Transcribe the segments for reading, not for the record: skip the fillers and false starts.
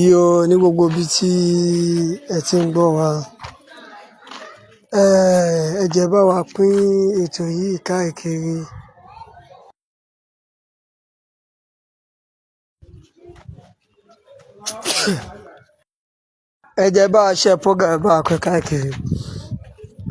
Iyo ní gbogbo ibi tí ẹ ti ń gbọ́ wa. Ẹ jẹ́ bá wa pín ètò yìí káàkiri. Ẹ jẹ́ bá wa share program, ẹ bá wa pín káàkiri.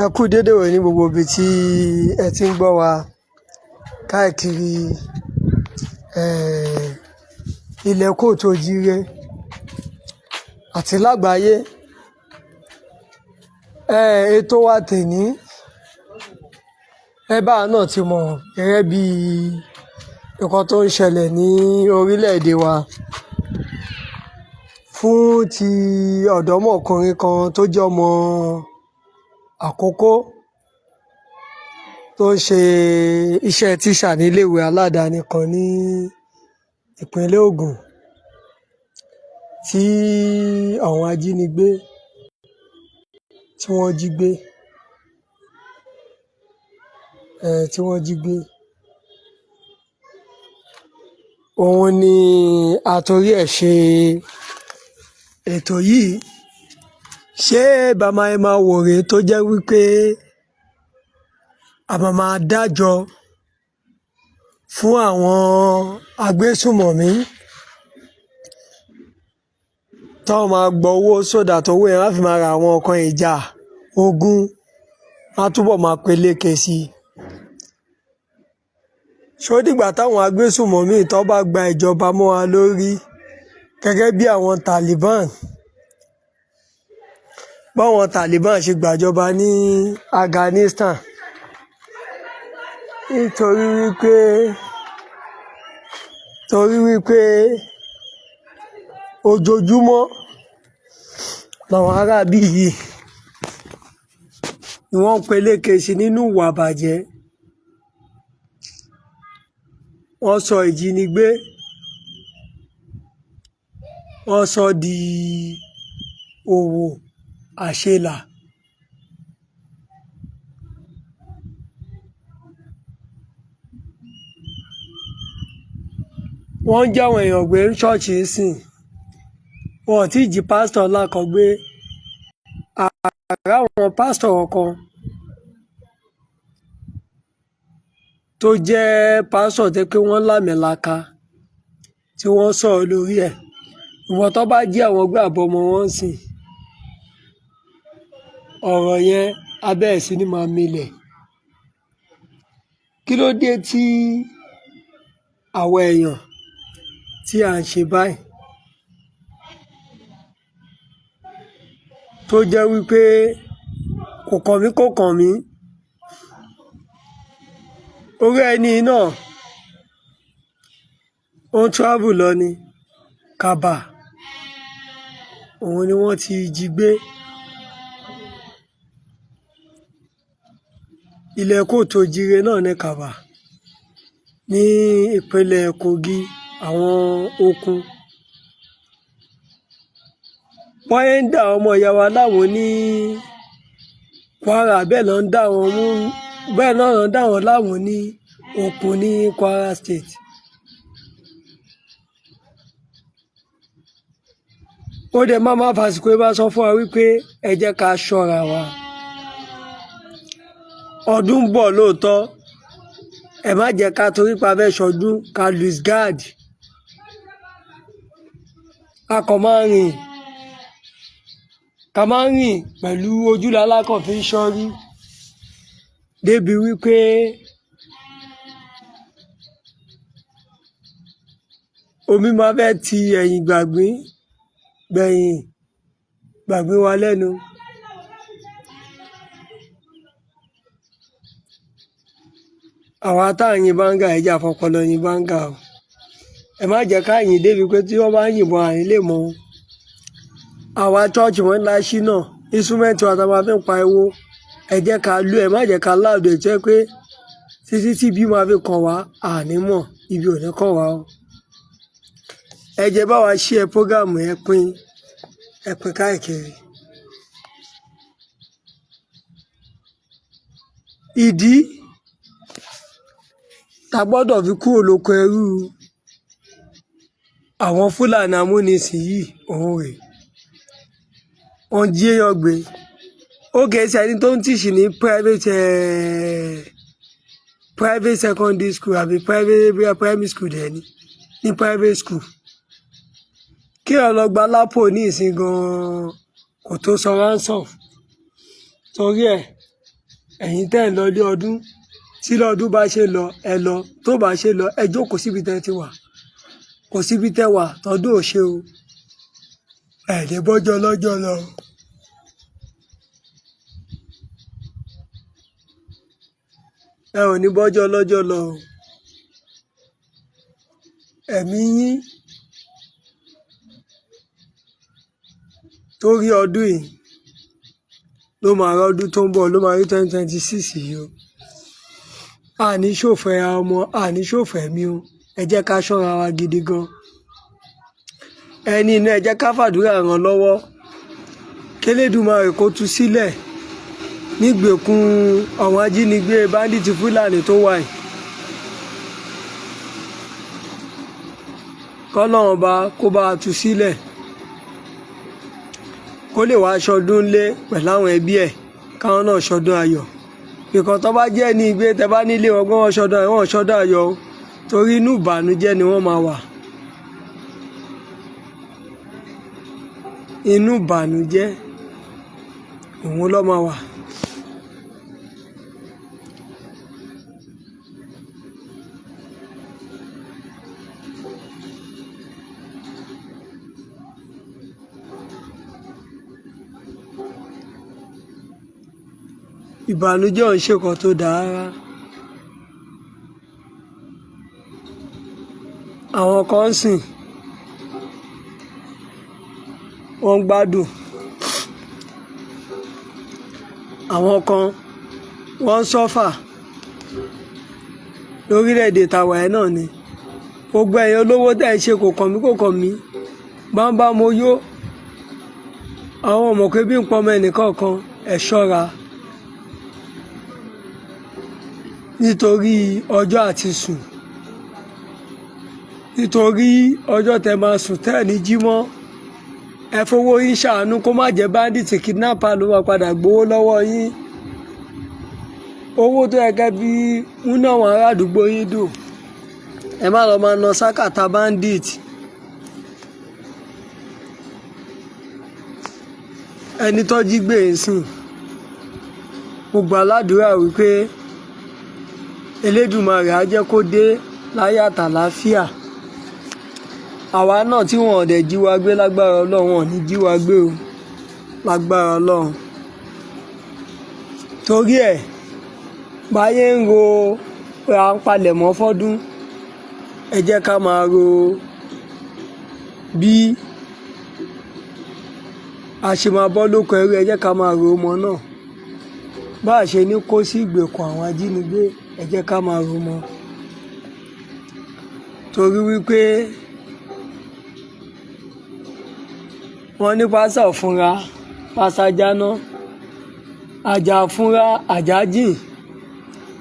Ẹ kú dédé wòyí ní gbogbo ibi tí ẹ ti ń gbọ́ wa káàkiri ilẹ̀ kóòtù òjíire àti lágbàáyé. Ètò wa tèní, ẹ báwa náà ti mọ̀ gẹ́gẹ́ bí nǹkan tó ń ṣẹlẹ̀ ní orílẹ̀-èdè wa fún ti ọ̀dọ́mọkùnrin kan tó jẹ́ ọmọ Àkókó tó ń ṣe iṣẹ́ tíṣà ní iléèwé aládàáni kan ní ìpínlẹ̀ Ògùn tí àwọn ajínigbé tí wọ́n jí gbé tí wọ́n jí gbé. Òun ni a torí ẹ̀ ṣe ètò yìí. Ṣé bá máa máa wò rèé tó jẹ́ wípé a máa máa dájọ́ fún àwọn agbésùmọ̀mí tán máa gbowó so that owó yẹn á fi máa ra àwọn nǹkan ìjà ogun, á túbọ̀ máa peléke sí i. Ṣó dìgbà táwọn agbésùmọ̀mí tán bá gba ìjọba mọ́ wa lórí gẹ́gẹ́ bí àwọn Taliban, báwọn Taliban ṣe gbàjọba ní Afghanistan, nítorí wípé torí wípé ojoojúmọ́ làwọn aráabí yìí ni wọ́n ń peléke sí i nínú ìwà ìbàjẹ́. Wọ́n sọ ìjínigbé, wọ́n sọ ọ́ di òwò àṣelà. Wọ́n ń jí àwọn èèyàn gbé ní ṣọ́ọ̀ṣì ńsìnyí. Wọn ò tíì jí pásítọ̀ ńlá kan gbé. Àrá àwọn pásítọ̀ kankan tó jẹ́ pásítọ̀ tó jẹ́ pé wọ́n láàmìlaaka tí wọ́n sọ̀rọ̀ lórí ẹ̀. Ìwọ̀n tán bá jí àwọn gbé àbọ́mọ wọn ńsìnyí, ọ̀rọ̀ yẹn á bẹ̀rẹ̀ sí ní máa milẹ̀. Kí ló dé tí àwa èèyàn tí à ń ṣe báyìí? Tó jẹ́ wípé kò kàn mí kò kàn mí. Orí ẹni yìí náà ó ń travel lọ ni, Kàbà òun ni wọ́n ti jí gbé. Ilẹ̀ kóòtù òjíire náà ní Kàbà ní ìpínlẹ̀ Kogi, àwọn Okun. Bọ́n ṣe ń dá àwọn ọmọ ìyá wa láàmú ní Kwara, bẹ́ẹ̀ ná ń dá wọn mú, bẹ́ẹ̀ náà ná ń dá wọn láàmú ní Okun ní Kwara State. Ó dẹ̀ máa máa fàsìkò yìí máa sọ fún wa wípé ẹ jẹ́ ká ṣọ́ra wa. Ọdún ń bọ̀ lóòótọ́, ẹ má jẹ́ ká torí pé a fẹ́ ṣọdún ká lose guard. A kàn máa rìn, ká má rìn pẹ̀lú ojú lalákàn fi ń ṣọ́rí débi wípé omi máa fẹ́ ti ẹ̀yìn gbàgbín gbẹ̀yìn gbàgbín wa lẹ́nu. Àwa tá à ń yin báńgà, ẹ jẹ́ á fọpọlọ yin báńgà o. Ẹ má jẹ́ ká yìn débi pé tí wọ́n bá ń yìnbọn à ní lè mọ̀ o. Àwa church mọ́ṣáláṣí náà, instrument wa tá a máa fi ń pariwo, ẹ jẹ́ ká lú, ẹ má jẹ́ ká loud ẹ̀ tó jẹ́ pé títí tí ibi máa fi kàn wá, à ní mọ̀, ibi ò ní kàn wá o. Ẹ jẹ́ bá wa share program yẹn, pín, ẹ pín káàkiri. Ìdí tá a gbọ́dọ̀ fi kúrò lóko ẹrú Àwọn Fúlàní amúnisìn yìí, òun rèé, wọ́n jí èèyàn gbé. Ó kìí ṣe ẹni tó ń teach ní private secondary school àbí private, bóyá primary school dẹ̀ ni, ní private school. Kí èèyàn lọ gba lápò ní ìsìn gan-an kò tó san ransom. Torí ẹ̀, ẹ̀yin tẹ́ ẹ̀ ń lọ ilé ọdún, tí lọ́dún bá ṣe lọ, ẹ lọ. Tó bá ṣe lọ, ẹ jókòó síbi tẹ́ ẹ ti wà. Kò síbi tẹ́ wà tọdún ò ṣe o. Ẹ lè bọ́jọ́ lọ́jọ́ lọ. Ẹ ò ní bọ́jọ́ lọ́jọ́ lọ o. Ẹ̀mí yín tó rí ọdún yìí ló máa rọ́dún tó ń bọ̀, ló máa rí 2026 yìí o. Àní ṣòfò ọmọ, àní ṣòfò ẹ̀mí o. Ẹ jẹ́ ká ṣọ́ra wa gidi gan. Ẹni inú, ẹ jẹ́ ká fàdúrà ràn lọ́wọ́ kélédùmarè kó tú sílẹ̀ nígbèkùn àwọn ajínigbé bandit Fúlàní tó wà yìí. Kọ́lọ́run bá kó bá a tú sílẹ̀, kó lè wá ṣọdún lé pẹ̀lú àwọn ẹbí ẹ̀, káwọn náà ṣọdún ayọ̀. Ìkan tó bá jẹ́ ní ìgbé tẹ bá nílé wọn pé wọ́n ṣọdún ayọ̀, wọ́n ṣọdún ayọ̀ o, torí inú ìbànújẹ́ ni wọ́n máa wà. Inú ìbànújẹ́ òun ló máa wà. Ìbànújẹ́ ò ń ṣe nǹkan tó dáa rárá. Àwọn kan ń sìn, wọ́n ń gbádùn. Àwọn kan wọ́n ń suffer lórílẹ̀-èdè tàwa ẹ̀ náà ni. Gbogbo ẹ̀yin olówó tẹ̀ ń ṣe kò kàn mí, kò kàn mí. Bámbá mo yó. Àwọn ò mọ̀ pé bí ń pọmọ ẹnì kọ̀ọ̀kan, ẹ ṣọ́ra. Nítorí ọjọ́ àti sùn. Nítorí ọjọ́ tẹ máa sùn tẹ́ ẹ̀ ní jí mọ́. Ẹ fowó yín ṣàánú kó má jẹ́ bandit kidnapper ló máa padà gbowó lọ́wọ́ yín. Owó tó yẹ kẹ́ fi múnú àwọn ará àdúgbò yín dùn, ẹ má lọ máa ná sákàtà bandit. Ẹni tó jí gbé ń sìn, mo gbà ládùúrà wípé Elédùmarè á jẹ́ kó dé láyọ̀ àtàlàáfíà. Àwa náà tí wọ́n ò dẹ̀ jí wa gbé, lágbára Ọlọ́run, wọn ò ní jí wa gbé o, lágbára Ọlọ́run. Torí ẹ̀, báyé ń ro pé à ń palẹ̀mọ́ fọ́dún, ẹ jẹ́ ká máa ro bí a ṣe máa bọ́ lóko ẹrú, ẹ jẹ́ ká máa ro ọmọ náà. Bá a ṣe ní kó sí ìgbèkùn àwọn ajínigbé, ẹ jẹ́ ká máa ro mọ́. Torí wípé wọ́n ní pásá ò fúnra, pásá jáná, àjà fúnra, àjà jìn.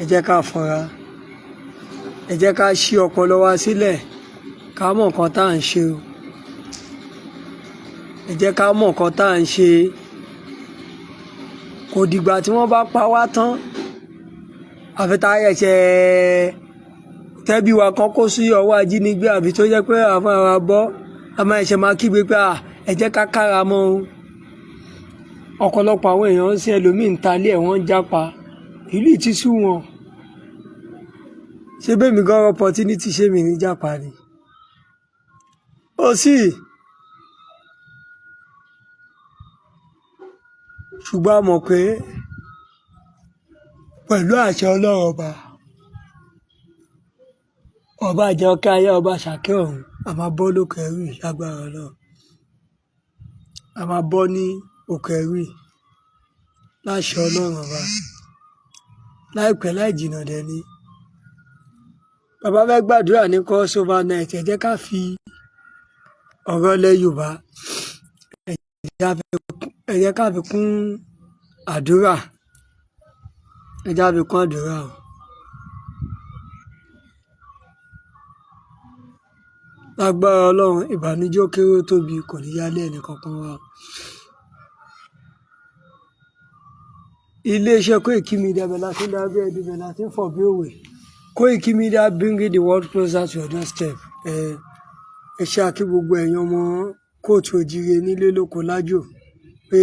Ẹ jẹ́ ká fúnra, ẹ jẹ́ ká ṣí ọpọlọ wa sílẹ̀, ká mọ̀ nǹkan tá à ń ṣe o. Ẹ jẹ́ ká mọ̀ nǹkan tá à ń ṣe. Kò dìgbà tí wọ́n bá pa wá tán, àfi tá ẹ̀ṣẹ̀ tẹ́bí wa kan kó sí ọwọ́ ajínigbé, àbí tó jẹ́ pé àwọn ará bọ́, a máa ẹ̀ṣẹ̀ máa kígbe pé à, ẹ jẹ́ ká kára mọ́ o. Ọ̀pọ̀lọpọ̀ àwọn èèyàn ń sin ẹlòmíì ń ta ilé ẹ̀, wọ́n ń jápa. Ìlú yìí ti sú wọn. Ṣé bẹ́ẹ̀ mi gan opportunity ṣé mi ní jápa ni? Ó sì. Ṣùgbọ́n a mọ̀ pé pẹ̀lú àṣẹ Ọlọ́run ọba, ọba àjọkẹ́ ayé, ọba àṣàkẹ́ ọ̀run, a máa bọ́ lóko ẹrú yìí lágbára Ọlọ́run. A máa bọ́ ní oko ẹrú yìí láṣẹ Ọlọ́run ọba. Láìpẹ́ láì jìnnà dẹ̀ ni. Bàbá fẹ́ gbàdúrà ní crossover night, ẹ jẹ́ ká fi ọ̀rọ̀ ilẹ̀ Yorùbá, ẹ jẹ́ ká fi kún àdúrà. Ẹ jẹ́ ká fi kún àdúrà o. Lágbára Ọlọ́run, ìbànújẹ́ ó kéré ó tóbi kò ní yálé ẹnì kankan wa. Ilé-iṣẹ́ Koiki Media bẹ̀ láti ń dábẹ́ ẹbí bẹ̀ láti ń fọ̀ bí òwe. Koiki Media, bringing the world closer to your doorstep. Ẹ ṣe àkí gbogbo ẹ̀yin ọmọ kóòtù òjíire nílé lóko lájò pé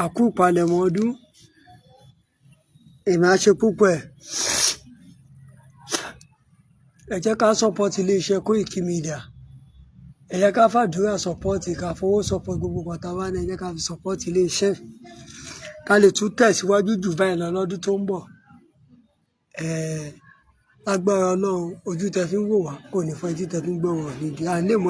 àkú ìpalẹ̀mọ́ ọdún, èmi á ṣe púpọ̀ ẹ̀. Ẹ jẹ́ ká support iléeṣẹ́ Koiki Media. Ẹ jẹ́ ká fàdúrà support, ká fowó support gbogbo nǹkan tá a bá ní. Ẹ jẹ́ ká fi support iléeṣẹ́ ká lè tún tẹ̀síwájú jù báyìí lọ lọ́dún tó ń bọ̀. Lágbára Ọlọ́run, ojú tẹ fi ń wò wá kò ní fọ́, etí tẹ fi ń gbọ́ wá ò ní di. À ń lè mú.